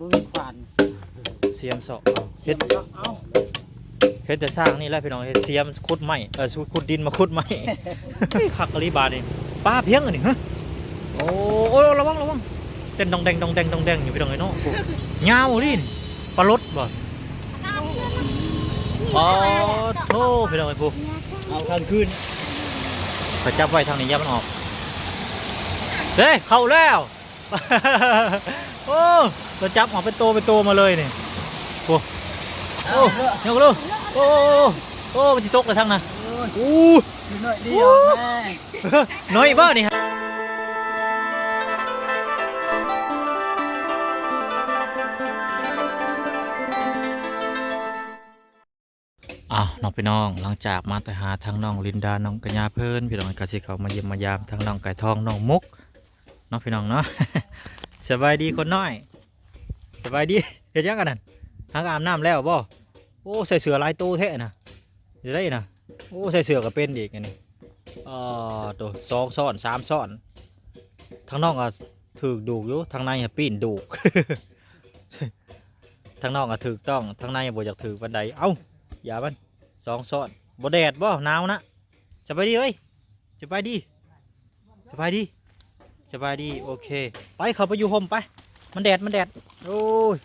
ບໍ່ມີຂວານ ສຽມເສາະ ເຮັດ ເຮັດແຕ່ສ້າງນີ້ແຫຼະພີ່ນ້ອງ ເຮັດສຽມຂຸດໄມ້ ເອີ ຂຸດດິນມາຂຸດໄມ້ ຄັກອີ່ຫຼີບາດນີ້ ປາພຽງອັນນີ້ ຮະ ໂອ້ ໂອ້ ລະວັງ ລະວັງ ເຕັ້ນດອງແດງ ດອງແດງ ດອງແດງຢູ່ພີ່ນ້ອງເອີຍເນາະ ຍາວອີ່ຫຼີ ປາລົດບໍ່ ອໍ ໂທ້ ພີ່ນ້ອງເອີຍ ຜູ້ ເອົາທາງຄືນ ຂ້ອຍຈັບໄວ້ທາງນີ້ ຢ່າມັນອອກ ເດ້ ເຂົ້າແລ້ວ. ໂອ້ ລະຈັບອອກເປັນໂຕເປັນໂຕມາເລີຍນີ້ ໂອ້ ໂອ້ ຍົກເລີຍ ໂອ້ ໂອ້ ມັນຊິຕົກແລ້ວທັງນະ ໂອ້ຍ ໂອ້ ນ້ອຍດຽວ ໂອ້ ແມ່ ນ້ອຍບໍ່ນີ້ ອ້າວ ເນາະພີ່ນ້ອງ ຫຼັງຈາກມາແຕ່ຫາທາງນ້ອງລິນດາ ນ້ອງກະຫຍາເພິ່ນ ພີ່ນ້ອງ ກະຊິເຂົ້າມາຢ້ຽມມາຢາມທາງນ້ອງໄກ່ທອງ ນ້ອງມຸກ ເນາະພີ່ນ້ອງເນາະ ສະບາຍດີຄົນນ້ອຍ ສະບາຍດີ ເຮັດຫຍັງອັນນັ້ນ ຫາກອາບນ້ຳແລ້ວບໍ່ ໂອ້ ໃສ່ເສື້ອຫຼາຍໂຕແທ້ນະ ຢູ່ໃດນະ ໂອ້ ໃສ່ເສື້ອກະເປັນອີກອັນນີ້ ອໍ ໂຕ ສອງຊ້ອນ ສາມຊ້ອນ ທາງນອກກະຖືກດູກຢູ່ ທາງໃນຫາປີ້ນດູກ ທາງນອກກະຖືກຕ້ອງ ທາງໃນບໍ່ຢາກຖືກປານໃດ ເອົ້າ ຢ່າມັນ ສອງຊ້ອນ ບໍ່ແດດບໍ່ ໜາວນະ ສະບາຍດີເອີຍ ສະບາຍດີ ສະບາຍດີ ສະບາຍດີ ໂອເຄ ໄປ ເຂົ້າໄປຢູ່ຮົ່ມໄປ ມັນແດດ ມັນແດດ ໂອ້ຍ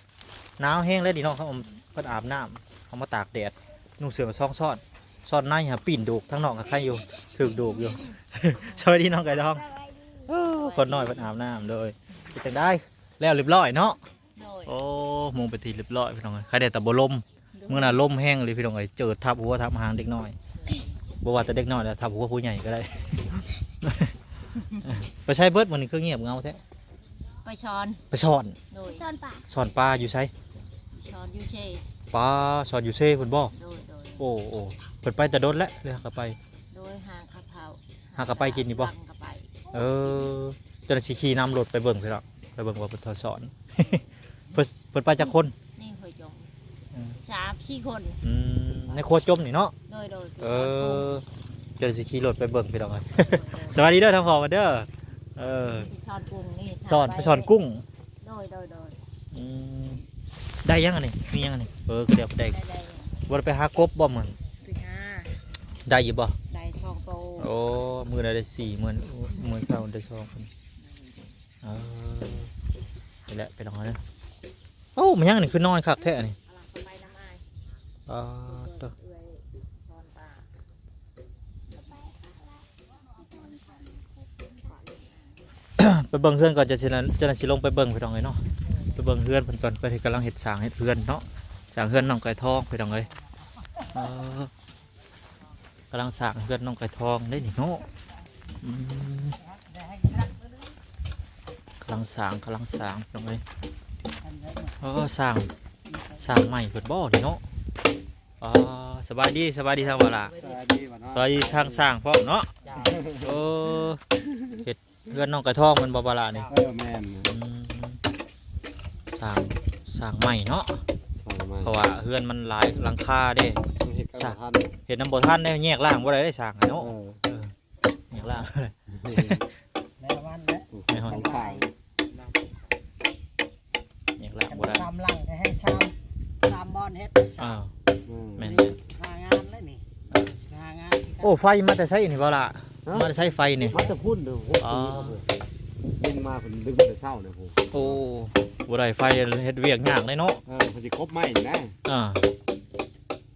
ໜາວແຮງເລີຍນີ້ເນາະ ເຂົາເພິ່ນອາບນ້ຳ ເອົາມາຕາກແດດ ນຸ່ງເສື້ອສອງຊ້ອນ ຊ້ອນໃນຫາປີ້ນດູກ ທາງນອກກະໄຄຢູ່ ຖືກດູກຢູ່ ສະບາຍດີນ້ອງໄກ່ທອງ ໂອ້ ຄົນນ້ອຍເພິ່ນອາບນ້ຳ ໂດຍ ເປັນຈັ່ງໃດ ແລ້ວລຽບລ້ອຍເນາະ ໂດຍ ໂອ້ ມຸງເປັນທີ່ລຽບລ້ອຍພີ່ນ້ອງເອີຍ ໃຄແດ່ແຕ່ບໍ່ລົມ ໂດຍ ມື້ນັ້ນລົມແຮງອີ່ຫຼີພີ່ນ້ອງເອີຍ ເຈີດທັບຫົວທັບຫາງເດັກນ້ອຍ ບໍ່ວ່າແຕ່ເດັກນ້ອຍແຫຼະ ທັບຫົວຜູ້ໃຫຍ່ກະໄດ້ ໄປໃສເບິດມື້ນີ້ ຄືງຽບເຫງົາແທ້ ໄປສອນ ໄປສອນ ໂດຍ ສອນປາ ສອນປາຢູ່ໃສ ສອນຢູ່ເຊ ປາ ສອນຢູ່ເຊພຸ້ນບໍ່ ໂດຍ ໂດຍ ໂອ້ ໂອ້ ເພິ່ນໄປແຕ່ດົນແລ້ວ ຫຼືຫາກະໄປ ໂດຍ ຫາກະເຂົ້າ ຫາກະໄປກິນນີ້ບໍ່ ເອີ ເຈົ້າໜ້າຊິຂີ່ນຳລົດໄປເບິ່ງພີ່ນ້ອງ ໄປເບິ່ງວ່າເພິ່ນຖອດສອນ ເພິ່ນ ເພິ່ນໄປຈັກຄົນ ນີ້ຂ້ອຍຈົ່ງ ເອີ ສາມສີ່ຄົນ ອືມ ໃນຄົວຈົ່ມນີ້ເນາະ ໂດຍ ໂດຍ ເອີ ເຈົ້າໜ້າຊິຂີ່ລົດໄປເບິ່ງພີ່ນ້ອງເອີຍ ໂດຍ ໂດຍ ສະບາຍດີເດີທາງພໍ່ເດີ ເອີ ໄປສອນກຸ້ງນີ້ ສອນ ໄປສອນກຸ້ງ ໂດຍ ໂດຍ ໂດຍ ອືມ ໄດ້ຫຍັງອັນນີ້ ມີຫຍັງອັນນີ້ ເອີ ກະດຽວໄດ້ ໄດ້ ໄດ້ ບໍ່ໄດ້ໄປຫາກົບບໍ່ມື້ ໄປຫາ ໄດ້ຢູ່ບໍ່ ໄດ້ສອງໂຕ ໂອ້ ມື້ລະໄດ້ສີ່ໝື່ນ ມື້ເຊົ້າໄດ້ສອງ ເອີ ນີ້ແຫຼະໄປລອງເນາະ ໂອ້ ມັນຫຍັງອັນນີ້ ຄືນ້ອຍຄັກແທ້ອັນນີ້ ອໍ ໂຕ ໄປເບິ່ງເຮືອນກ່ອນ ຈັ່ງຊີ້ນະ ຈັ່ງຊິລົງໄປເບິ່ງພີ່ນ້ອງເອີຍເນາະ ໄປເບິ່ງເຮືອນເພິ່ນກ່ອນ ເພິ່ນກຳລັງເຮັດສ້າງເຮັດເຮືອນເນາະ ສ້າງເຮືອນນ້ອງໄກ່ທອງພີ່ນ້ອງເອີຍ ເອີ ກຳລັງສ້າງເຮືອນນ້ອງໄກ່ທອງເດ້ນີ້ເນາະ ອືມ ກຳລັງສ້າງ ກຳລັງສ້າງພີ່ນ້ອງເອີຍ ເອີ ສ້າງ ສ້າງໃໝ່ເພິ່ນບໍ່ນີ້ເນາະ ອໍ ສະບາຍດີ ສະບາຍດີທາງບ່າວຫຼ້າ ສະບາຍດີບ່າວນ້ອຍ ສະບາຍດີທາງຊ່າງພ້ອມເນາະ ເຈົ້າ ໂອ້ ເຮັດເຮືອນນ້ອງໄກ່ທອງແມ່ນບໍ່ບ່າວຫຼ້ານີ້ ເອີ ແມ່ນ ອືມ ສ້າງ ສ້າງໃໝ່ເນາະ ສ້າງໃໝ່ ເພາະວ່າເຮືອນມັນຫຼາຍຫຼັງຄາເດ້ ເຮັດກັນບໍ່ທັນ ເຮັດນຳບໍ່ທັນເດ້ ແຍກລ່າງບໍ່ໄດ້ເດ້ ສ້າງເນາະ ເອີ ເອີ ແຍກລ່າງ ແມ່ນລະ ແມ່ນລະ ສອງຂ້າງ ແຍກລ່າງບໍ່ໄດ້ ສາມຫຼັງກະໃຫ້ສາມ ສາມບ່ອນເຮັດ ອ່າ ອືມ ແມ່ນ ຫ້າງານແລ້ວນີ້ ເອີ ສິບຫ້າງານຄືກັນ ໂອ້ ໄຟມາແຕ່ໃສນີ້ບ່າວຫຼ້າ ຮະ ມາແຕ່ໃສໄຟນີ້ ມາແຕ່ພຸ້ນເດີ ອໍ ດຶງມາເພິ່ນດຶງມາແຕ່ເຊົ້ານີ້ພຸ້ນ ໂອ້ ບໍ່ໄດ້ໄຟເຮັດວຽກຍາກເດ້ເນາະ ເອີ ເພິ່ນຊິກົບໄມ້ນີ້ນະ ອ່າ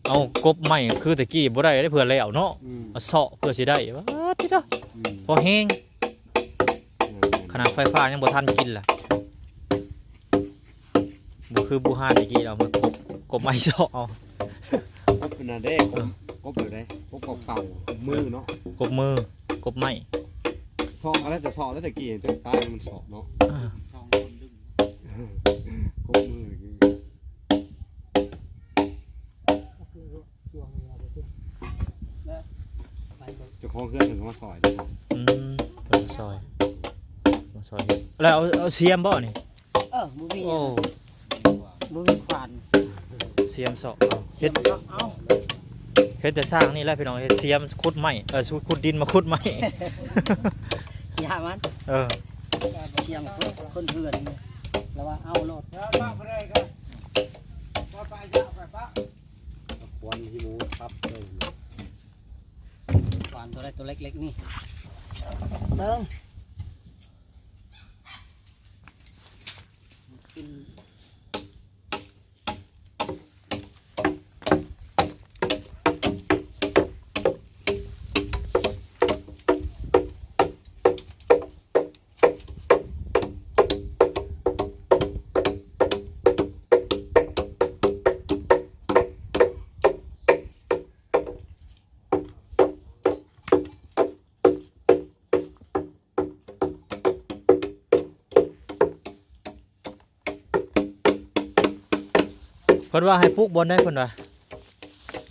ເອົາກົບໄມ້ຄືແຕ່ກີ້ບໍ່ໄດ້ເດ້ ເພື່ອແລ້ວເນາະ ອືມ ມາເຊາະເພື່ອຊິໄດ້ ປາດຕິໂທ ອືມ ພໍແຮງ ເອີ ຂະໜາດໄຟຟ້າຍັງບໍ່ທັນກິນລະ ບໍ່ຄືບູຮານແຕ່ກີ້ ເອົາມາກົບ ກົບໄມ້ເຊາະເອົາ ກົບອັນນັ້ນເດ້ ກົບ ເອີ ກົບແບບໃດ ກົບເກົ່າໆ ກົບມືເນາະ ກົບມື ກົບໄມ້ ເຊາະກະແລ້ວແຕ່ເຊາະແລ້ວ ແຕ່ກີ້ຈົນຕາຍມັນເຊາະເນາະ ເອີ ກົບມື ເຈົ້າຂອງເຮືອນເພິ່ນກະມາຊ່ອຍເດ້ ອືມ ເພິ່ນມາຊ່ອຍ ມາຊ່ອຍເຮັດ ແລ້ວເອົາ ເອົາສຽມບໍ່ນີ້ ເອີ ບໍ່ມີ ໂອ້ ບໍ່ມີຂວານ ສຽມເສາະ ເອົາ ເຮັດ ເອົາ ເຮັດແຕ່ສ້າງນີ້ແຫຼະພີ່ນ້ອງ ເຮັດສຽມຂຸດໄມ້ ເອີ ຂຸດດິນມາຂຸດໄມ້ ຢ່າມັນ ເອີ ສຽມຄົນ ຄົນເຮືອນ ລະວ່າເອົາໂລດ ຕົວໃດຕົວເລັກໆນີ້ ເບິ່ງ ເພິ່ນວ່າໃຫ້ປູກບ່ອນໃດເພິ່ນວ່າ?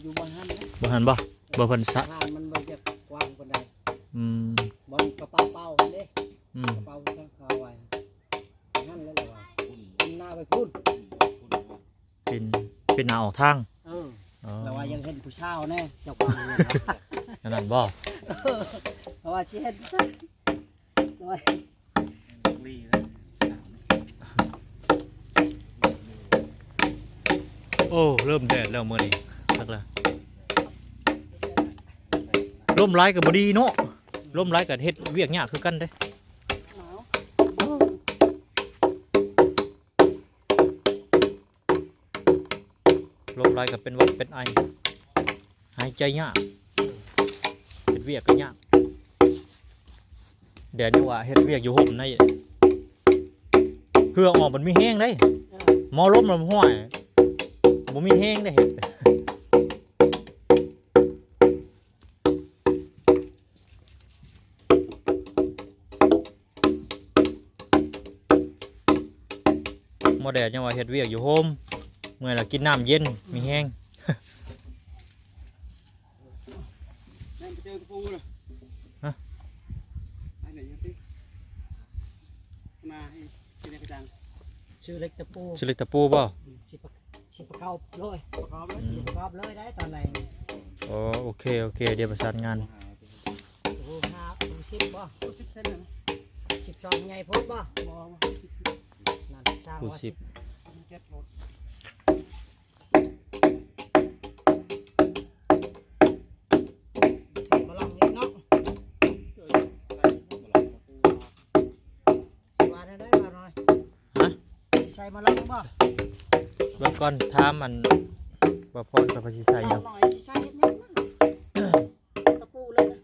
ຢູ່ບ່ອນຫັ້ນເດ້ ບ່ອນຫັ້ນບໍ່? ເອີ ບໍ່ ເພິ່ນສະ ທາງມັນບໍ່ຢາກກວ້າງປານໃດ. ອືມ ບ່ອນກະເປົາເປົ່າຫັ້ນເດ້. ອືມ ກະເປົາສັງຂາໄວ້ ຫັ້ນແຫຼະລະວ່າ ເປັນໜ້າໄປພຸ້ນ ເປັນ ເປັນໜ້າອອກທາງ. ເອີ ອໍ ລະວ່າຢາກເຫັນຜູ້ສາວແດ່ ເຈົ້າຂອງເຮືອນ ອັນນັ້ນບໍ່? ເອີ ລະວ່າຊິເຫັນ ໂອ້ ເລີ່ມແດດແລ້ວມື້ນີ້ ຄັກລະ ລົມຫຼາຍກໍບໍ່ດີເນາະ ລົມຫຼາຍກໍເຮັດວຽກຍາກຄືກັນເດ້. ລົມຫຼາຍກໍເປັນຫວັດເປັນໄອ ຫາຍໃຈຍາກ ເຮັດວຽກກໍຍາກ. ແດດນີ້ວ່າເຮັດວຽກຢູ່ຮົ່ມໃນ ເຫື່ອອອກມັນມີແຮງເດ້. ເອີ ໝໍລົມລະຫ້ວຍ ບໍ່ມີແຮງເດ້ເຮັດ. ໝໍແດດຍັງວ່າເຮັດວຽກຢູ່ໂຮມ ເມື່ອຍລະກິນນ້ຳເຢັນ ມີແຮງ. ຮະ? ມາໃຫ້ເປັນກະຈັງ ຊື້ເຫຼັກຕະປູ ຊື້ເຫຼັກຕະປູບໍ່? ອືມ ຊິປະ ຊິປະເກົາເລີຍ ປະກອບເລີຍ ອືມ ຊິປະກອບເລີຍໄດ້ຕອນໃດ. ໂອ້ ໂອເຄ ໂອເຄ ດຽວປະສານງານ. ໂອ້ ຫ້າ ຫົກສິບບໍ່? ຫົກສິບເຊັນນະ ສິບສອງໃຫຍ່ໂພດບໍ່? ບໍ່ ບໍ່ ຫົກສິບ ນັ້ນ ຊ່າງວ່າສິບ ເຈັດໂພດ. ໃສ່ມາລອງອີກເນາະ ວ່າແນວໃດວ່າໜ້ອຍ? ຮະ? ຊິໃສ່ມາລອງບໍ່? ເບິ່ງກ່ອນ ຖາມອັນ ບ່າວພອນກ່ອນວ່າຊິໃສ່ຫຍັງ ສາວໜ້ອຍຊິໃສ່ເຮັດຫຍັງນະ? ຕະປູເລີຍນະ.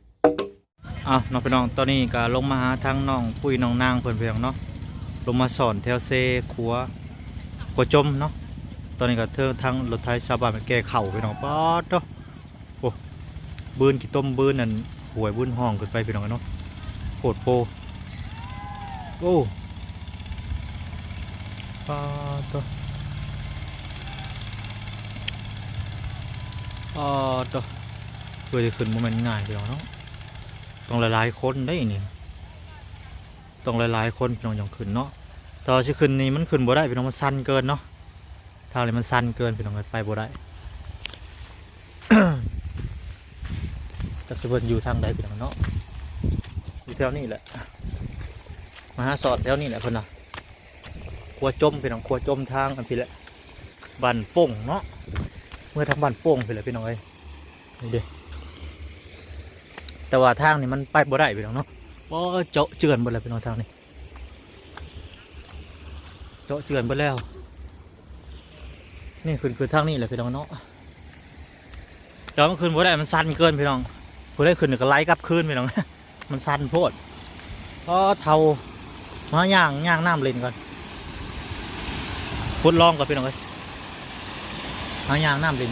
ອ້າວ ເນາະພີ່ນ້ອງ ຕອນນີ້ກໍລົງມາຫາທາງນ້ອງປຸ້ຍນ້ອງນາງເພິ່ນ ພີ່ນ້ອງເນາະ ລົງມາສອນແຖວເຊຂົວ ຂົວຈົມເນາະ. ຕອນນີ້ກໍເທີງທາງລົດໄຖຊາວບ້ານໄປແກ່ເຂົ້າ ພີ່ນ້ອງ ປາດໂທ້ ໂອ້ ບືນຂີ້ຕົມ ບືນນັ້ນ ຫ້ວຍບືນຮ່ອງຂຶ້ນໄປ ພີ່ນ້ອງເນາະ ໂພດໂພ. ໂອ້ ປາດໂທ້ ປາດໂທ້ ເພື່ອຈະຂຶ້ນບໍ່ແມ່ນງ່າຍ ພີ່ນ້ອງເນາະ. ຕ້ອງຫຼາຍໆຄົນເດ້ນີ້ ຕ້ອງຫຼາຍໆຄົນ ພີ່ນ້ອງ ຈັ່ງຂຶ້ນເນາະ. ຖ້າວ່າຊິຂຶ້ນນີ້ມັນຂຶ້ນບໍ່ໄດ້ ພີ່ນ້ອງ ມັນຊັນເກີນເນາະ. ທາງນີ້ມັນຊັນເກີນ ພີ່ນ້ອງເອີຍ ໄປບໍ່ໄດ້. ຈັກຊິເພິ່ນຢູ່ທາງໃດ ພີ່ນ້ອງເນາະ ຢູ່ແຖວນີ້ແຫຼະ ມາຫາສອນແຖວນີ້ແຫຼະເພິ່ນນະ. ຂົວຈົມ ພີ່ນ້ອງ ຂົວຈົມທາງອັນພີ້ແຫຼະ ບ້ານໂປ່ງເນາະ ເມືອທາງບ້ານໂປ່ງພີ້ແຫຼະ ພີ່ນ້ອງເອີຍ ນີ້ເດ້. ແຕ່ວ່າທາງນີ້ມັນໄປບໍ່ໄດ້ ພີ່ນ້ອງເນາະ ໂອ້ ເຈາະເຈື່ອນເບິດແລ້ວ ພີ່ນ້ອງ ທາງນີ້ ເຈາະເຈື່ອນເບິດແລ້ວ. ນີ້ຂຶ້ນ ຂຶ້ນທາງນີ້ແຫຼະ ພີ່ນ້ອງເນາະ ແຕ່ວ່າມັນຂຶ້ນບໍ່ໄດ້ ມັນຊັນເກີນ ພີ່ນ້ອງ. ຜູ້ໃດຂຶ້ນກໍໄຫຼກັບຄືນ ພີ່ນ້ອງ ມັນຊັນໂພດ. ອໍ ເທົ້າ ມາຍ່າງ ຍ່າງນ້ຳຫຼິ້ນກ່ອນ ທົດລອງກ່ອນ ພີ່ນ້ອງເອີຍ ມາຍ່າງນ້ຳຫຼິ້ນ.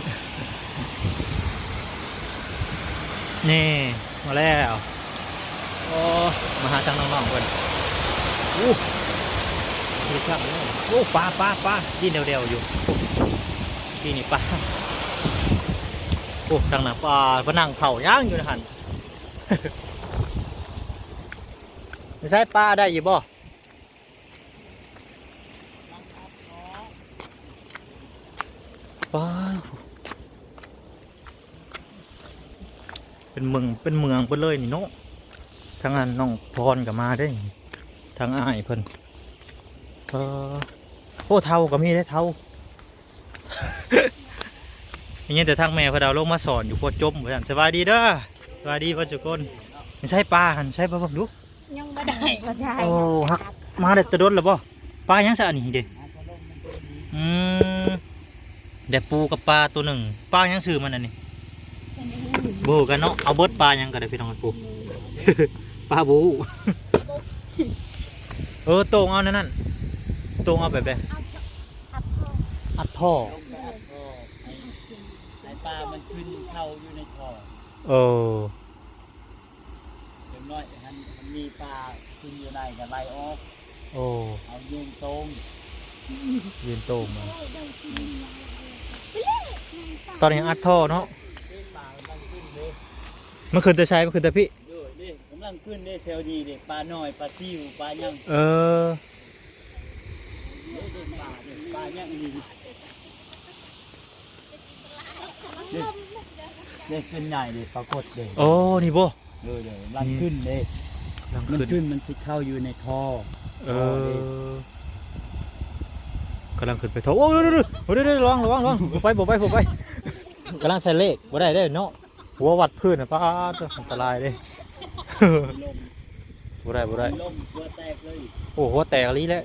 ນີ້ ມາແລ້ວ ໂອ້ ມາຫາທາງນ້ອງໆເພິ່ນ. ໂອ້ ດີຈັງເລີຍ ໂອ້ ປາ ປາ ປາ ດີແນວໆຢູ່ ໂອ້ ດີນີ້ປາ ໂອ້ ທາງນັ້ນປາ ມານັ່ງເຝົ້າຫຍັງຢູ່ຫັ້ນ. ໃສ່ປາໄດ້ຢູ່ບໍ່? ປາ ເປັນເມືອງ ເປັນເມືອງເບິດເລີຍນີ້ເນາະ. ທາງອັນນ້ອງພອນກໍມາເດ້ ທາງອ້າຍເພິ່ນ. ເອີ ໂອ້ ເທົ້າກໍມີເດ້ ເທົ້າ. ໄດ້ຍິນແຕ່ທາງແມ່ເພິ່ນເອົາລົງມາສອນຢູ່ຂົວຈົມວ່າຊັ້ນ. ສະບາຍດີເດີ. ສະບາຍດີເບິດທຸກຄົນ. ໃສ່ປາຫັ້ນ ໃສ່ປາເບິ່ງດູ. ຍັງບໍ່ໄດ້ ບໍ່ໄດ້. ໂອ້ ຮັກມາໄດ້ແຕ່ດົນແລ້ວບໍ່? ປາຫຍັງຊະອັນນີ້ເດ້? ອືມ ໄດ້ປູກັບປາໂຕໜຶ່ງ. ປາຫຍັງຊື່ມັນອັນນີ້? ບໍ່ຮູ້ກັນເນາະ. ເອົາເບິດ ປາຫຍັງກໍໄດ້ພີ່ນ້ອງ. ປູ ປາບໍ່ຮູ້. ເອີ ໂຕ່ງເອົາແນວນັ້ນ ໂຕ່ງເອົາແບບໃດ? ອັດທໍ່ ອັດທໍ່ ໃຫ້ປາມັນຂຶ້ນເຂົ້າຢູ່ໃນທໍ່. ເອີ ຢ່າງນ້ອຍຫັ້ນ ມັນມີປາຂຶ້ນຢູ່ໃນກໍໄລ່ອອກ. ໂອ້ ເອົາຢືນໂຕ່ງ ຢືນໂຕ່ງມາ. ຕອນນີ້ອັດທໍ່ເນາະ. ປາກຳລັງຂຶ້ນເດ້. ມັນຂຶ້ນແຕ່ໃສ? ມັນຂຶ້ນແຕ່ພີ້. ໂດຍ ນີ້ກຳລັງຂຶ້ນເດ້ ແຖວນີ້ເດ້ ປານ້ອຍ ປາຊິວ ປາຫຍັງ. ເອີ ເດ້ ເດ້ ປາເດ້ ປາຫຍັງນີ້. ເດ້ ເດ້ ເປັນໃຫຍ່ເດ້ ປາກົດເດ້. ໂອ້ ນີ້ບໍ່? ເອີ ເດ້ ກຳລັງຂຶ້ນເດ້ ກຳລັງ ມັນຂຶ້ນ ຂຶ້ນ ມັນຊິເຂົ້າຢູ່ໃນທໍ່. ເອີ ທໍ່ເດ້ ກຳລັງຂຶ້ນໄປທໍ່. ໂອ້ ເດ້ ເດ້ ເດ້ ເດ້ ລະວັງ ລະວັງ ລະວັງ ບໍ່ໄປ ບໍ່ໄປ ບໍ່ໄປ. ກຳລັງໃສ່ເລກ ບໍ່ໄດ້ເດ້ເນາະ. ຫົວວັດພື້ນນະ ປາດ ອັນຕະລາຍເດ້. ບໍ່ໄດ້ ບໍ່ໄດ້ ລົມ ຫົວແຕກເລີຍ. ໂອ້ ຫົວແຕກອີ່ຫຼີແຫຼະ.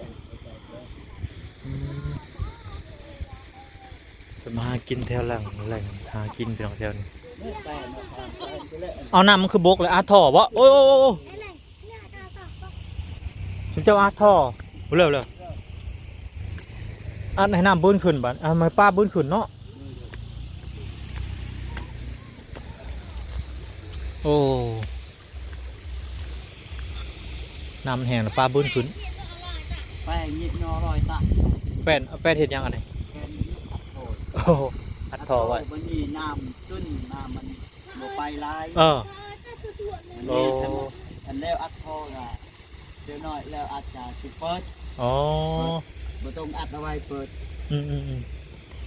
ອືມ ເພິ່ນມາຫາກິນແຖວຫຼັງ ແຫຼ່ງຫາກິນພີ່ນ້ອງແຖວນີ້. ເອົາ ນ້ຳມັນຄືບົກເລີຍ ອັດທໍ່ບໍ່? ໂອ້ຍ ໂອ້ຍ ໂອ້ຍ ໂອ້ຍ. ຊຸມເຈົ້າອັດທໍ່ ເລັວໆ ອັດໃຫ້ນ້ຳບືນຂຶ້ນບາດ ເອົາໃຫ້ປາບືນຂຶ້ນເນາະ. ໂອ້ ນ້ຳແຫ້ງແລ້ວປາບືນຂຶ້ນ. ແປ້ນ ແປ້ນເຮັດຫຍັງອັນນີ້? ແປ້ນອັດທໍ່. ໂອ້ ອັດທໍ່ໄວ້ ອັດທໍ່ ບັດນີ້ນ້ຳຂຶ້ນ ນ້ຳມັນ ບໍ່ໄປຫຼາຍ. ເອີ ມັນມີ ໂອ້ ຄັນ ຄັນແລ້ວອັດທໍ່ນະ ດຽວໜ້ອຍແລ້ວອາດຈະຊິເປີດ. ອໍ ເປີດ ບໍ່ຕ້ອງອັດເອົາໄວ້ ເປີດ. ອືມ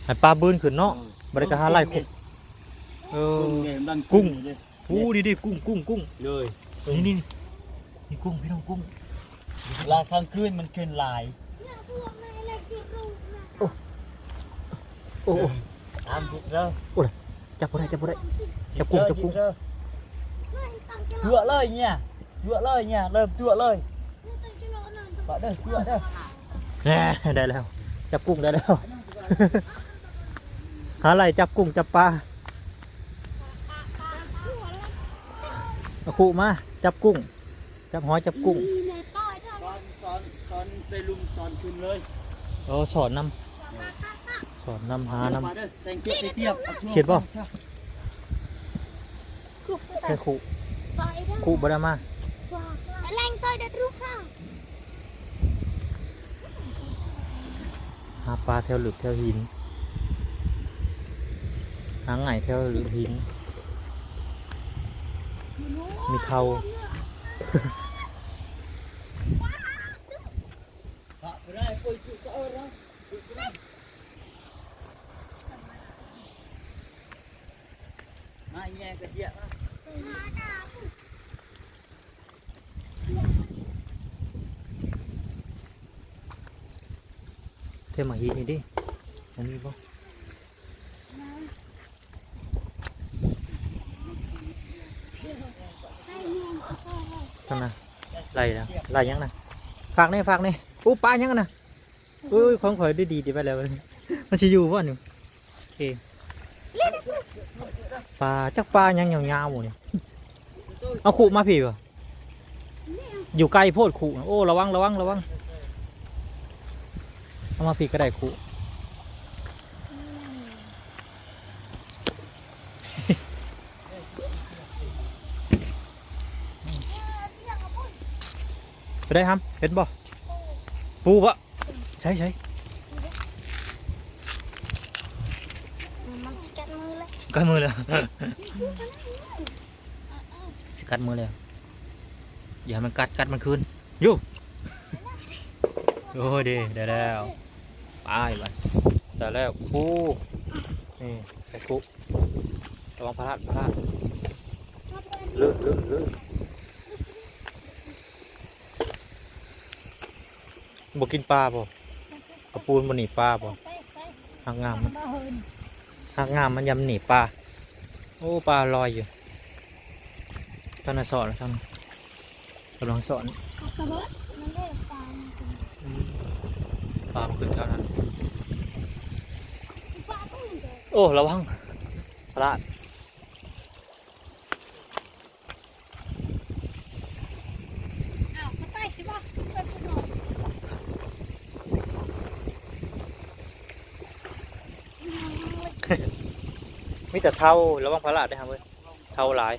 ໆ ໃຫ້ປາບືນຂຶ້ນເນາະ. ເອີ ບໍ່ໄດ້ກໍຫາໄລ່ຄຸບ. ເອີ ກຸ້ງເດ້ ມັນ ກຸ້ງ ກຸ້ງເດ້ ໂອ້ ນີ້ເດ້ ກຸ້ງ ກຸ້ງ ກຸ້ງ ເລີຍ. ນີ້ ນີ້ ນີ້ ນີ້ກຸ້ງ ພີ່ນ້ອງ ກຸ້ງ. ລາກາງຄືນມັນຂຶ້ນຫຼາຍ. ໂອ້ ໂອ້ ຕາມບຸກເດີ. ໂອ້ຍ ຈັບບໍ່ໄດ້ ຈັບບໍ່ໄດ້. ຈັບກຸ້ງ ຈັບກຸ້ງ. ຕົວະເລີຍເນີ້ຍ ຕົວະເລີຍເນີ້ຍ ເລີ່ມຕົວະເລີຍ. ປະເດີ ຕົວະເດີ. ແນ່ ໄດ້ແລ້ວ ຈັບກຸ້ງໄດ້ແລ້ວ. ຫາໄລ່ຈັບກຸ້ງຈັບປາ. ເອົາຄຸມາຈັບກຸ້ງ. ຈັບຫອຍຈັບກຸ້ງ. ສອນ ສອນ ສອນໄປລຸ່ມ ສອນຂຶ້ນເລີຍ. ໂອ້ ສອນນຳ ສອນນຳ ຫານຳ. ມາເດີ ແສງເກັບໄປຕຽບ ເອົາຊ່ວງ ເຫັນບໍ່? ໃສ່ຄຸ ຄຸບໍ່ໄດ້ມາ. ແລງຕໍ່ໄດ້ທຸກຄັ້ງ. ຫາປາແຖວລຶກແຖວຫີນ ຫາງ່າຍແຖວລຶກຫີນ ມີເທົາ. ມາແຍ່ກະເຈຍມາ. ເທມາຫີນນີ້ເດ້ ມັນມີບໍ່? ນັ້ນນະ ໄລ່ແລ້ວ ໄລ່ຫຍັງນະ? ຝາກແດ່ ຝາກແດ່. ໂອ້ ປາຫຍັງນະ? ເອີຍ ຂອງຂ້ອຍດີໆ ໄປແລ້ວ ມັນຊິຢູ່ບໍ່ນີ້? ເອີ ປາ ຈັກປາຫຍັງຍາວໆນີ້. ເອົາຄຸມາພີ້ບໍ່? ຢູ່ໄກໂພດຄຸນະ. ໂອ້ ລະວັງ ລະວັງ ລະວັງ. ເອົາມາພີ້ກໍໄດ້ຄຸ. ໄປໄດ້ຫຳ ເຫັນບໍ່? ປູບໍ່? ໃສ່ ໃສ່ ມັນຊິກັດມືແລ້ວ ກັດມືແລ້ວ. ຊິກັດມືແລ້ວ ຢ່າໃຫ້ມັນກັດ ກັດມັນຄືນຢູ່. ໂອ້ຍ ເດ້ ໄດ້ແລ້ວ ໄປບາດ ໄດ້ແລ້ວ. ໂອ້ ນີ້ ໃສ່ຄຸ ລະວັງພະລາດ ພະລາດ ເລີດ ເລີດ ເລີດ. ບໍ່ກິນປາບໍ່? ເອົາປູນບໍ່ໜີບປາບໍ່? ຮາກງາມມັນ ຮາກງາມມັນຢາມໜີບປາ. ໂອ້ ປາລອຍຢູ່. ທ່ານນະສອນ ທ່ານກຳລັງສອນ ກະເບີດ ມັນເດ້ປາ ອືມ ປາມັນຂຶ້ນແຖວນັ້ນ ໂອ້ ລະວັງ ພະລາດ. ອ້າວ ມາໄຕ່ຊິບໍ່ ໄປພຸ້ນເນາະ ມີແຕ່ເທົາ ລະວັງພະລາດເດ້ຫຳເອີຍ ເທົາຫຼາຍ.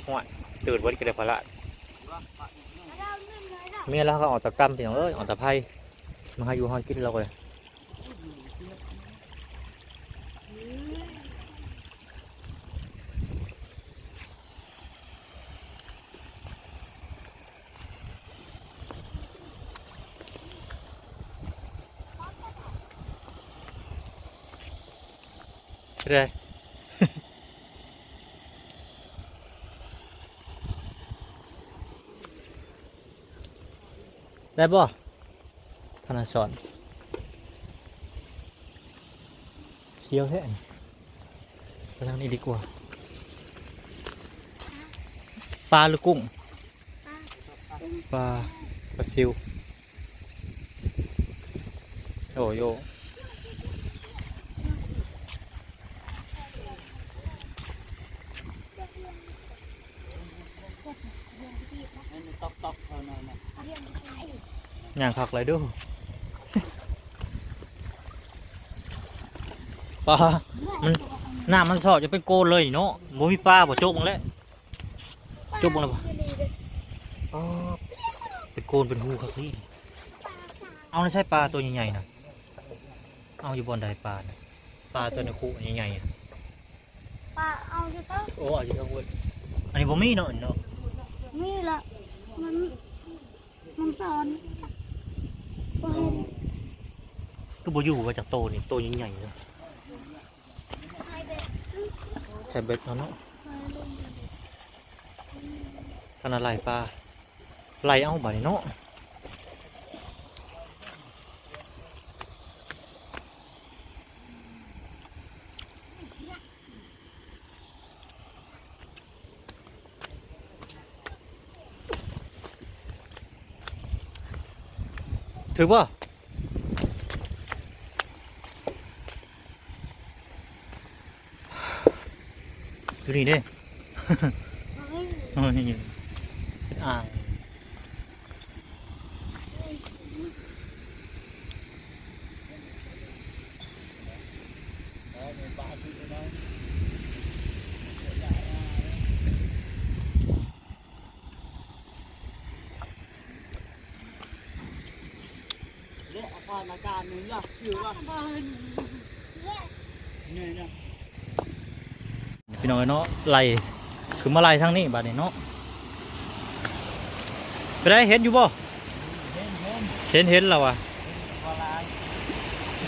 ຫ້ວຍ ຕື່ນເບິດກະໄດ້ພະລາດ ເມຍລາວກະອອກຕາກຳ ພີ່ນ້ອງເອີຍ ອອກຕາໄພ ມາຫາຢູ່ຫາກິນລາວກະ ໄດ້ບໍ່ ທ່ານນະສອນ? ສຽວແທ້ ໄປທາງນີ້ດີກວ່າ. ປາຫຼືກຸ້ງ? ປາ ປາຊິວ. ໂອ້ໂຢ ຍ່າງຄັກຫຼາຍເດີ້ ປາ ມັນ ນ້ຳມັນຊອກຈົນເປັນໂກນເລີຍເນາະ ບໍ່ມີປາບໍ່ ໂຈະເບິ່ງແຫຼະ ຈົບເບິ່ງແລ້ວບໍ່? ອໍ ເປັນໂກນເປັນຮູຄັກນີ້ ເອົາໃນໃສປາໂຕໃຫຍ່ໆນະ ເອົາຢູ່ບ່ອນໃດປານະ? ປາໂຕໃນຄຸໃຫຍ່ໆນະ ປາເອົາຢູ່ເທິງ ໂອ້ ເອົາຢູ່ເທິງເວີ້ຍ ອັນນີ້ບໍ່ມີເນາະ ເນາະ ມີລະ ມັນ ມັນສອນ ບໍ່ເຫັນ ຄືບໍ່ຢູ່ວ່າຈັກໂຕນີ້ ໂຕໃຫຍ່ໆເນາະ. ໃສ່ເບັດເອົາເນາະ ທ່ານນະໄລ່ປາ ໄລ່ເອົາບາດນີ້ເນາະ. ຖືກບໍ່? ຢູ່ນີ້ເດ້ ເປັນອ່າງ. ພີ່ນ້ອງເນາະ ໄລ່ ຄືມາໄລ່ທາງນີ້ບາດນີ້ເນາະ. ເປັນໃດ ເຫັນຢູ່ບໍ່? ເຫັນ ເຫັນ ເຫັນແລ້ວວ່າ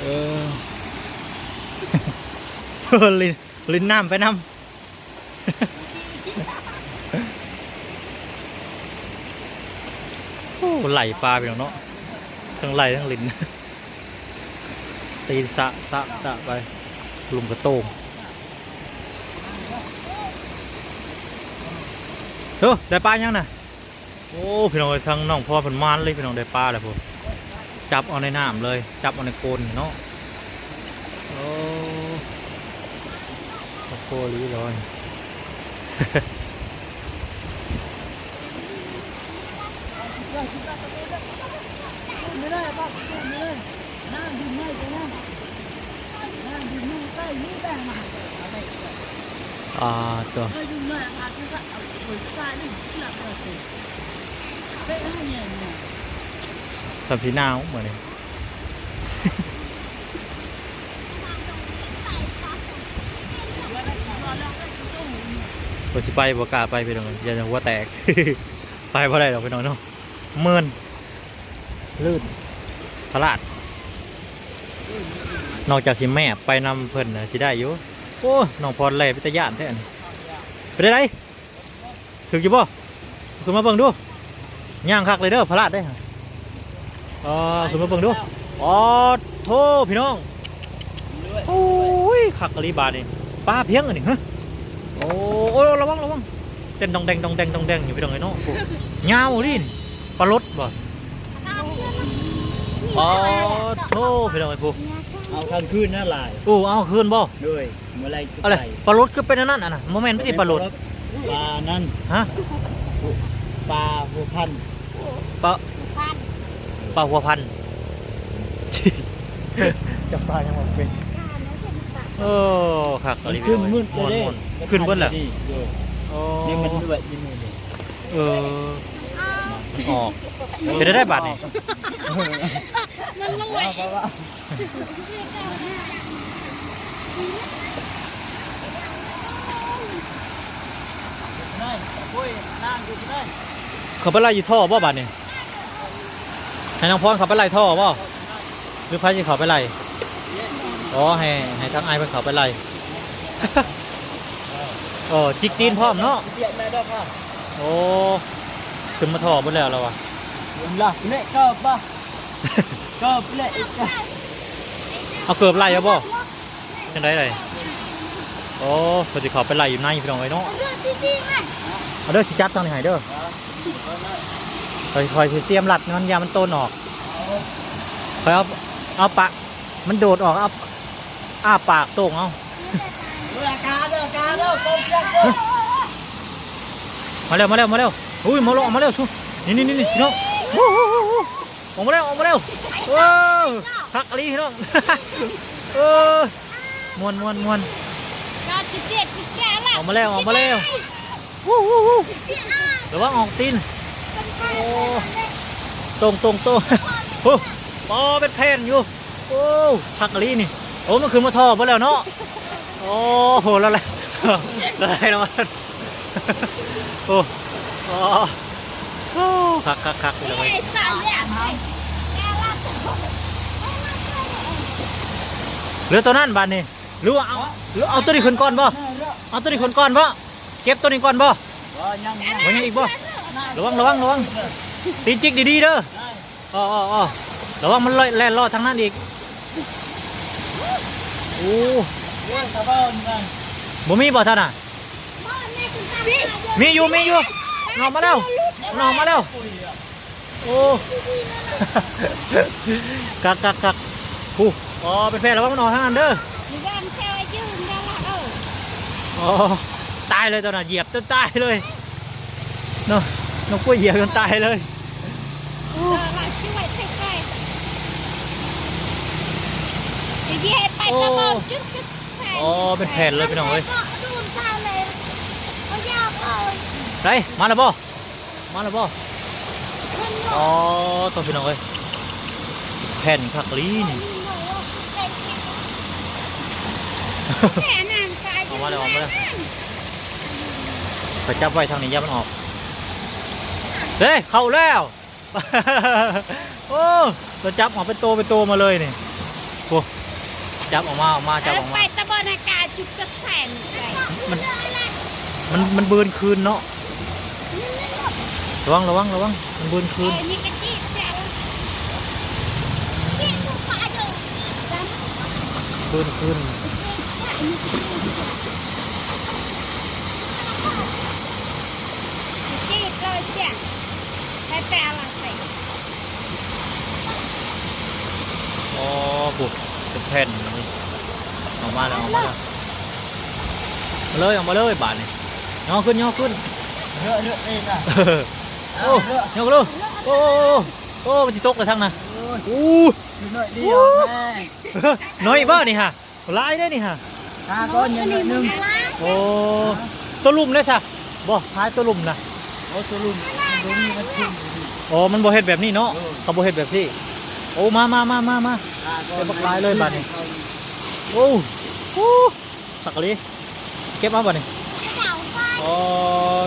ເອີ ຫຼິ້ນ ຫຼິ້ນນ້ຳໄປນຳ. ໂອ້ ໄລ່ປາພີ່ນ້ອງເນາະ ທັງໄລ່ທັງຫຼິ້ນ ຕີນສະ ສະ ສະໄປ ລຸ່ມກະໂຕງ. ໂອ້ ໄດ້ປາຫຍັງນະ? ໂອ້ ພີ່ນ້ອງເອີຍ ທາງນ້ອງພອນເພິ່ນມານເລີຍພີ່ນ້ອງ ໄດ້ປາແລ້ວພຸ້ນ ຈັບເອົາໃນນ້ຳເລີຍ ຈັບເອົາໃນໂຄນເນາະ. ໂອ້ ໂອ້ໂຫ ລີດອນ ອ່າ ຕົວ ສ່ຳຊິໜາວມື້ນີ້ ວ່າຊິໄປບໍ່ກ້າໄປພີ່ນ້ອງ ຢ້ານຫົວແຕກ ໄປບໍ່ໄດ້ດອກພີ່ນ້ອງເນາະ ເມີນ ລື່ນ ພະລາດ ນອກຈາກຊິແມບໄປນຳເພິ່ນນະ ຊິໄດ້ຢູ່. ໂອ້ ນ້ອງພອນແລ່ເປັນຕາຢ້ານແທ້ ເປັນໃດ? ຖືກຢູ່ບໍ່? ຂຶ້ນມາເບິ່ງດູ ຍ່າງຄັກເລີຍເດີ ພະລາດເດ້. ອໍ ຂຶ້ນມາເບິ່ງດູ ອໍ ໂທ້ ພີ່ນ້ອງ ໂອ້ຍ ຄັກອີ່ຫຼີບາດນີ້ ປາພຽງອັນນີ້ ຮະ ໂອ້ ໂອ້ ລະວັງ ລະວັງ ເຕັ້ນດອງແດງ ດອງແດງ ດອງແດງຢູ່ ພີ່ນ້ອງເອີຍເນາະ. ໂອ້ ຍາວອີ່ຫຼີ ປາລົດບໍ່? ອໍ ໂທ້ ພີ່ນ້ອງເອີຍ ຜູ້ ເອົາກາງຄືນນະຫຼາຍ. ໂອ້ ເອົາກາງຄືນບໍ່? ໂດຍ ມື້ໄລຄືໄປ. ປາລົດຄືເປັນອັນນັ້ນ ອັນນັ້ນ ບໍ່ແມ່ນຕິປາລົດ? ປານັ້ນ ຮະ? ປາຫົວພັນ ປາ ປາຫົວພັນ ຈຳປາຍັງບໍ່ເປັນ. ໂອ້ ຄັກອີ່ຫຼີ ຂຶ້ນໝົດ ມ່ວນໆ ຂຶ້ນເບິດແລ້ວ. ໂອ້ ນີ້ມັນດ້ວຍຢູ່ນີ້. ເອີ ມັນອອກ ເຮັດໄດ້ບາດນີ້. ມັນລວຍ. ເຂົ້າໄປໄລ່ຢູ່ທໍ່ບໍ່ບາດນີ້? ໃຫ້ນ້ອງພອນເຂົ້າໄປໄລ່ທໍ່ບໍ່ ຫຼືໃຜຊິເຂົ້າໄປໄລ່? ອໍ ໃຫ້ ໃຫ້ທາງອ້າຍເພິ່ນເຂົ້າໄປໄລ່. ອໍ ຈິກຕີນພ້ອມເນາະ. ໂອ້ ຂຶ້ນມາທໍ່ເບິດແລ້ວລະວ່າ. ເກີບໄລ່ເອົາບໍ່? ຈັ່ງໃດເອີຍ? ໂອ້ ເພິ່ນຊິເຂົ້າໄປໄລ່ຢູ່ໃນ ພີ່ນ້ອງເອີຍເນາະ. ເອົາເດີ ຊິຈັບທາງນີ້ໃຫ້ເດີ. ຂ້ອຍ ຂ້ອຍຊິຕຽມລັດມັນ ຢ້ານມັນໂຕນອອກ. ຂ້ອຍເອົາ ເອົາປາກ ມັນໂດດອອກ ເອົາ ອ້າປາກໂຕ່ງເອົາ. ມາແລ້ວ ມາແລ້ວ ມາແລ້ວ. ອຸ້ຍ ມາແລ້ວ ມາແລ້ວ ຊູ. ນີ້ໆໆ ພີ່ນ້ອງ. ອອກມາແລ້ວ ອອກມາແລ້ວ. ເອີ ຄັກອີ່ຫຼີ ພີ່ນ້ອງ. ເອີ ມ່ວນໆໆ. ອອກມາແລ້ວ ອອກມາແລ້ວ. ວູ້ ວູ້ ວູ້ ລະວັງອອກຕີນ. ໂອ້ ໂຕ່ງ ໂຕ່ງ ໂຕ່ງ. ໂອ້ ອໍ ເປັນແຜ່ນຢູ່. ໂອ້ ຄັກອີ່ຫຼີນີ້. ໂອ້ ມັນຂຶ້ນມາທໍ່ເບິດແລ້ວເນາະ. ໂອ້ໂຫ ລະລາຍ ລະລາຍລະວັງ. ໂອ້ ອໍ ໂອ້ ຄັກໆໆ ພີ່ນ້ອງເອີຍ. ເຫຼືອໂຕນັ້ນບາດນີ້ ຫຼືວ່າເອົາ ເອົາໂຕນີ້ຂຶ້ນກ່ອນບໍ່? ເອົາໂຕນີ້ຂຶ້ນກ່ອນບໍ່? ເກັບໂຕນີ້ກ່ອນບໍ່? ບໍ່ ຍັງ ບໍ່ ຍັງອີກບໍ່? ລະວັງ ລະວັງ ລະວັງ ຕີນຈິກດີໆເດີ. ອໍໆໆ ລະວັງມັນແລ່ນເລາະທາງນັ້ນອີກ. ໂອ້ ບໍ່ມີບໍ່ທ່ານນະ? ມີຢູ່ ມີຢູ່ ມັນອອກມາແລ້ວ ມັນອອກມາແລ້ວ. ໂອ້ ຄັກໆໆ ຜູ້ ອໍ ເປັນແຜ່ນ ລະວັງມັນອອກທາງນັ້ນເດີ. ອໍ ຕາຍເລີຍຕົວນັ້ນ ຢຽບຈົນຕາຍເລີຍເນາະ. ນົກກ້ວຍຢຽບຈົນຕາຍເລີຍ. ໂອ້ ອໍ ເປັນແຜ່ນເລີຍ ພີ່ນ້ອງເອີຍ. ໄດ້ ມາແລ້ວບໍ່? ມາແລ້ວບໍ່? ອໍ ໂທ້ ພີ່ນ້ອງເອີຍ ແຜ່ນຄັກອີ່ຫຼີນີ້. ເອົາມາແລ້ວ ເອົາມາແລ້ວ. ໄປຈັບໄວ້ທາງນີ້ ຢ່າມັນອອກ. ເດ້ ເຂົ້າແລ້ວ. ໂອ້ ລະຈັບອອກເປັນໂຕເປັນໂຕມາເລີຍນີ້. ໂອ້ ຈັບອອກມາ ອອກມາ ຈັບອອກມາ. ໄປຕະບອນອາກາດຈຸດກະແສນໄປ. ມັນ ມັນ ມັນບືນຄືນເນາະ. ລະວັງ ລະວັງ ລະວັງ ມັນບືນຄືນ. ບືນຄືນ. ອໍ ພຸ້ນ ເປັນແຜ່ນນີ້. ອອກມາແລ້ວ ອອກມາແລ້ວ. ມາເລີຍ ອອກມາເລີຍບາດນີ້. ຍໍຂຶ້ນ ຍໍຂຶ້ນ. ເຮາະ ເຮາະເອງນະ. ໂອ້ ຍໍຂຶ້ນເລີຍ. ໂອ້ ໂອ້ ມັນຊິຕົກແລ້ວທາງນະ. ໂອ້ຍ ໂອ້ ຢູ່ໜ້ອຍດຽວແທ້. ນ້ອຍບໍ່ນີ້ຫະ? ຫຼາຍເດ້ນີ້ຫະ. ຫາກ່ອນ ຍັງໜ້ອຍໜຶ່ງ. ໂອ້ ໂຕລຸ່ມເດ້ຊະ? ບໍ່ ຂາຍໂຕລຸ່ມນະ. ໂອ້ ໂຕລຸ່ມ ໂຕນີ້ມັນຂຶ້ນຢູ່ນີ້. ອໍ ມັນບໍ່ເຮັດແບບນີ້ເນາະ. ເອີ ເຂົາບໍ່ເຮັດແບບຊີ້. ໂອ້ ມາ ມາ ມາ ມາ ມາ. ຫາກ່ອນ ເກັບບັກຫຼາຍເລີຍບາດນີ້. ໂອ້ ໂອ້ ຄັກອີ່ຫຼີ. ເກັບເອົາບາດນີ້. ອໍ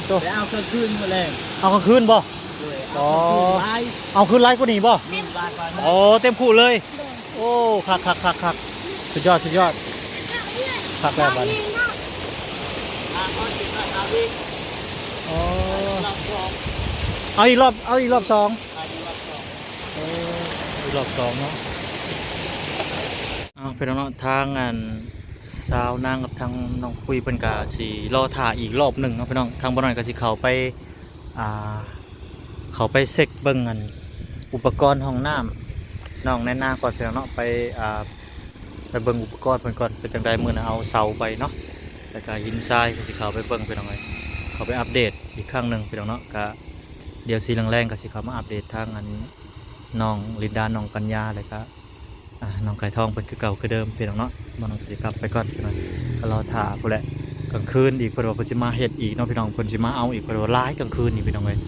ໂຕ ໄປເອົາກາງຄືນມື້ແລງ. ເອົາກາງຄືນບໍ່? ໂດຍ ອໍ ເອົາກາງຄືນຫຼາຍ. ເອົາຄືນຫຼາຍກວ່ານີ້ບໍ່? ແມ່ນ ຫຼາຍກວ່ານີ້. ອໍ ເຕັມຄຸເລີຍ. ໂອ້ ຄັກໆໆໆ ສຸດຍອດ ສຸດຍອດ ຄັກແລ້ວບາດນີ້. ອໍ ເອົາອີກລອບ ເອົາອີກລອບສອງ. ເອີ ອີກລອບສອງເນາະ. ເອົາ ພີ່ນ້ອງເນາະ ທາງອັນ ສາວນາງກັບທາງນ້ອງປຸ້ຍເພິ່ນກະຊິລໍຖ້າອີກລອບໜຶ່ງເນາະພີ່ນ້ອງ. ທາງບ່າວນ້ອຍກະຊິເຂົ້າໄປ ອ່າ ເຂົ້າໄປເຊັກເບິ່ງອັນ ອຸປະກອນຫ້ອງນ້ຳນ້ອງແນນາກ່ອນພີ່ນ້ອງເນາະ. ໄປ ອ່າ ໄປເບິ່ງອຸປະກອນເພິ່ນກ່ອນ ເປັນຈັ່ງໃດ. ມື້ນະເອົາເສົາໄປເນາະ ແລ້ວກະຫີນຊາຍ ກະຊິເຂົ້າໄປເບິ່ງພີ່ນ້ອງເອີຍ ເຂົ້າໄປອັບເດດອີກຄັ້ງໜຶ່ງພີ່ນ້ອງເນາະ. ກະດຽວຊິແລງໆ ກະຊິເຂົ້າມາອັບເດດທາງອັນ ນ້ອງລິນດາ ນ້ອງກັນຍາ ແລ້ວກະ ອ່າ ນ້ອງໄກ່ທອງເພິ່ນຄືເກົ່າຄືເດີມພີ່ນ້ອງເນາະ. ບ່າວນ້ອຍກະຊິກັບໄປກ່ອນພີ່ນ້ອງ ກະລໍຖ້າພຸ້ນແຫຼະ. ກາງຄືນອີກ ເພິ່ນວ່າເພິ່ນຊິມາເຮັດອີກເນາະພີ່ນ້ອງ ເພິ່ນຊິມາເອົາອີກ ເພິ່ນວ່າຫຼາຍກາງຄືນນີ້ພີ່ນ້ອງເອີຍ.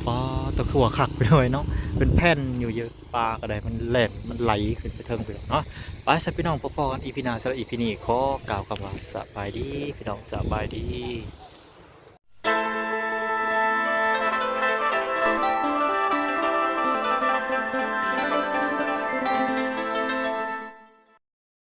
ປ້າ ແຕ່ຄືວ່າຄັກພີ່ນ້ອງເນາະ ເປັນແຜ່ນຢູ່ ຢູ່ປ່າກະໄດ້ ມັນແລ່ນ ມັນໄຫຼຂຶ້ນໄປເທິງພີ່ນ້ອງເນາະ. ໄປຊະພີ່ນ້ອງ ພໍ້ໆກັນອີພີໜ້າ. ສຳລັບອີພີນີ້ຂໍກ່າວຄຳວ່າສະບາຍດີພີ່ນ້ອງ ສະບາຍດີ.